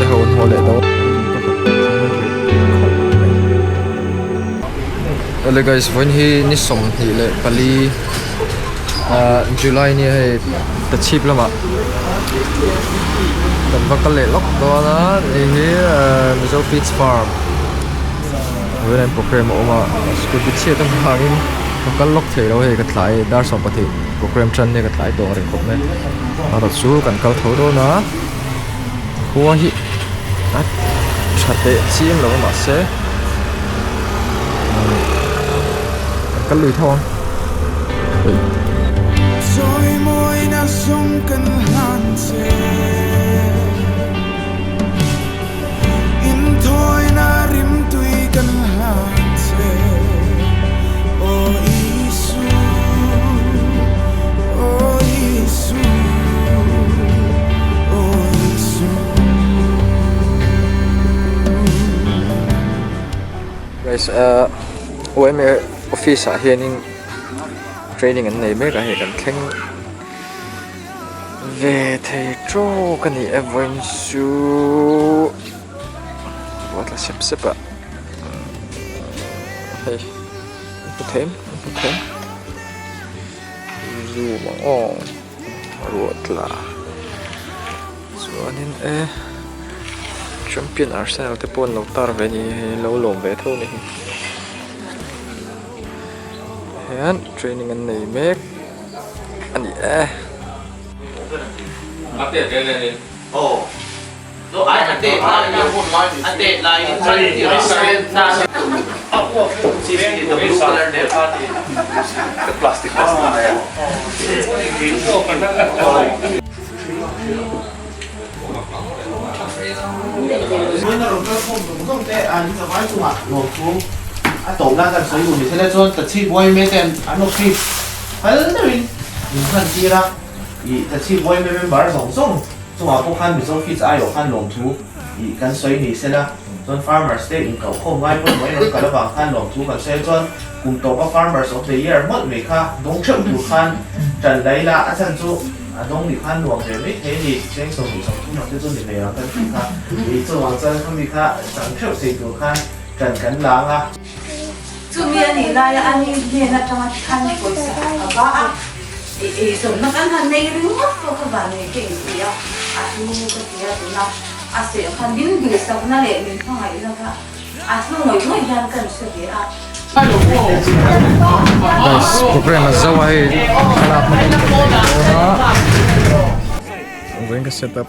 te ho an haw leh dawn. Hello guys, vawiin hi ni 24 ah July nia hei tachhip lamah kan va kal leh lawk dawn a hei hi ah Mizo Feeds Farm vawiin an programme a awm a scooty chhiat avangin ka kal lawk thei lo hei ka tlai dar 12 programme tan nia ka tlai tawh ang reng khawp mai erawh chu kan kal tho dawn a. Khua hi a tha teh chiang lo a mahse kan kal lui tho ang. Guys ah yma office ah hianin training an nei mek a hei kan thleng ve thei tawk a ni e vawiin chu ruah tla sep sep a hei hmu thei hmu thei. Zoom ang aw ruah tla chuanin e champion Arsenal te pawh an lo tar ve a ni hei an lo lawm ve tho a ni hian training an nei mek a ni e. Chungah pawh khan Mizo Feeds aiawh khan lawmthu ih kan sawi ni sela, chuan Farmers te inkauh khawm ngai pawimawh in rawn kal avang khan lawmthu kan sawi a, chuan kum tawpa Farmers of the Year mawlh mai kha dawng theuh tur khan tan la ila, a chhan chu a dawng nih khan nuam ve mai thei a ni, cheng 23 ang te chu ni ve ang kan tih kha, ih chuvang chuan khami kha chang theuh thei tur khan tan kan la ang a. Chumi a nih laia a ni hnen atanga khan pawisa a va a, i eizawnna kan han nei ringawt pawh kha van nei ka inti a, a hlu ka ti a tuna a seh khan min duhsakna leh min hmangaihna kha a hlu ngawih ngawih hian ka inhre ve a. Guys, program a zo a hei thlalak na kan nei dawn a, vawiin ka set up.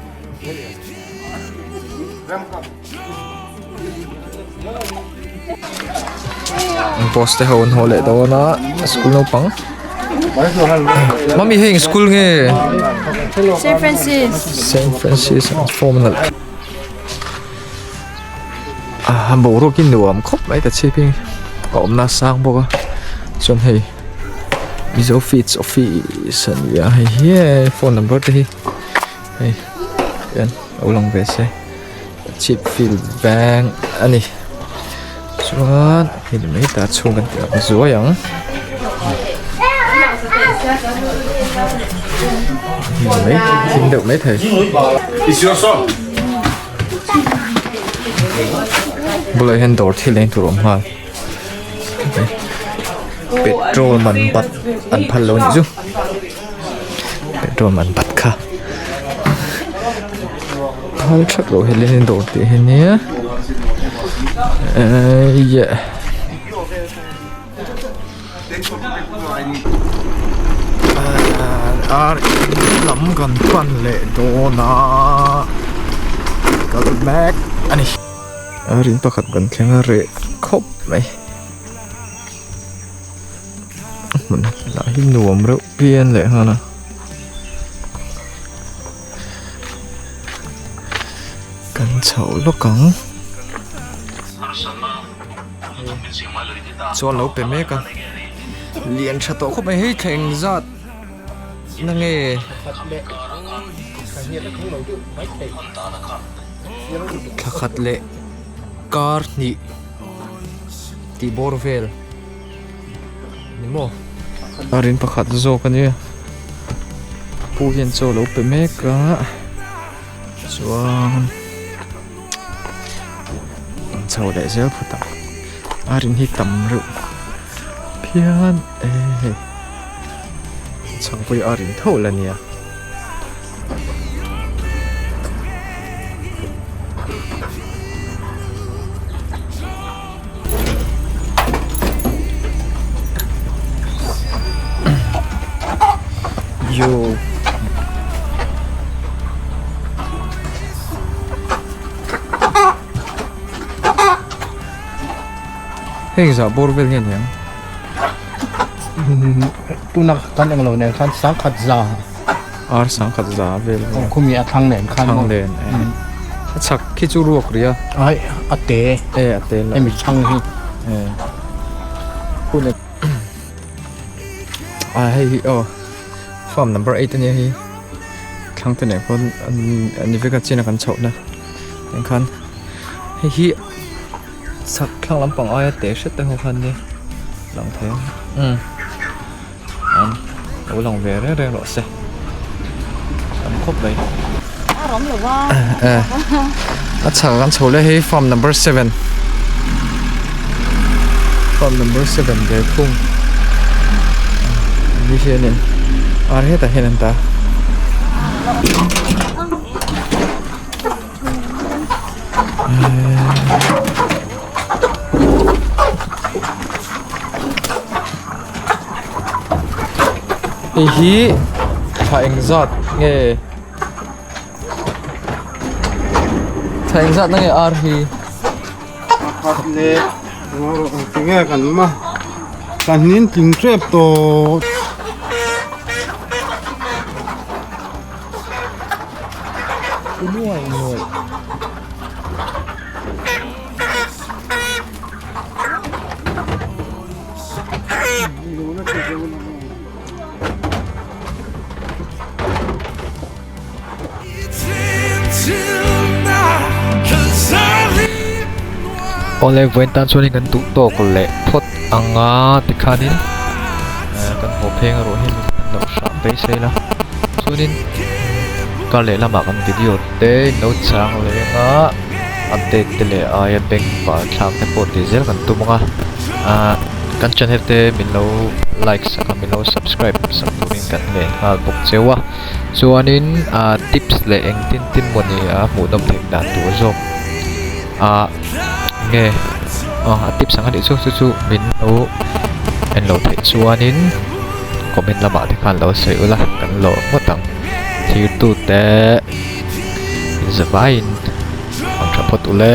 Boss te ho an haw leh dawn a school naupang mummy hei eng school nge Saint Francis Saint Francis form nalh ah boruak hi nuam khawp mai ta chhip hi a awmna a sang bawk a chuan hei Mizo feeds office a ni a hei hi phone number te hi hei hian lo lang ve se. Chip field veng a ni chuan hei ni mai ta chhung kan tih ang zuai ang hei ni mai thim deuh mai thei bulah hian dawr thil eng tur a awm nghal petrol man bat an phal lo a nih chu petrol man bat kha. Phal thak loh hi len dawr tih hi nia eii ar in lam kan pan leh dawn a kal mek a ni ar in pakhat kan thleng a reh khawp mai hmun lah hi nuam reuh pian leh nghal a. Kan chhoh lawk ang. Chuan lo pe mek a. Lian tha tawh khawp mai hei thleng zat na nge. Thla khat leh kar hnih tih bawr vel ni maw. A rin pakhat zawk a nia. Pu hian chaw lo pe mek a chuan. chho leh zel phawt ang ar in hi tam reuh phian e hei chhangpui ar in tho la nia. Yo. Heng zah bawr vel nge niang? Tuna kan englo nen khan sangkhat za. Ar sangkhat za vel. Khumi a thlang nen khan. Thlang nen. A chhak khi chu ruak ria. Ai a te. E a te la. Hemi thlang hi. E. Hun a hei hi aw farm number 8 ania hi. Thlang te nen khawn ani vek a chin a kan chhoh na. Engkhan hei hi chhak thlang lampang aia te hret te ho khan nia lang thei ang umm an lo lang ve reng reng rawh se tam khawp mai a chhak kan chho leh hei farm number 7 farm number 7 ve thung ni hianin ar hetah hian an ta. Hei hi thla engzat nge thla engzat na nge ar hi Pakhat leh tinge kan awm a kan in tling tep tawh. Nuai nuai. Awle vawiin tan chuanin kan duh tawk leh phawt anga tikhanin kan haw pheng erawh hi min lo hram beisei la chuanin kar leh lamah kan video te in lo chang leng a update te leh aia bank var thlak te pawh tih zel kan tum ang a ahh kan channel te min lo like sak a min lo subscribe sak turin kan ngen nghal bawk cheu a chuanin ahh tips leh engtin tin mawni a hmuhnawm theih dan tur zawk ah nge aw a tips ang a nih chu chu chu min lo en lo theih chuanin comment lamah te khan lo sawi ula kan lawh ngawt ang thirtute zavaiin an tha phawt ule.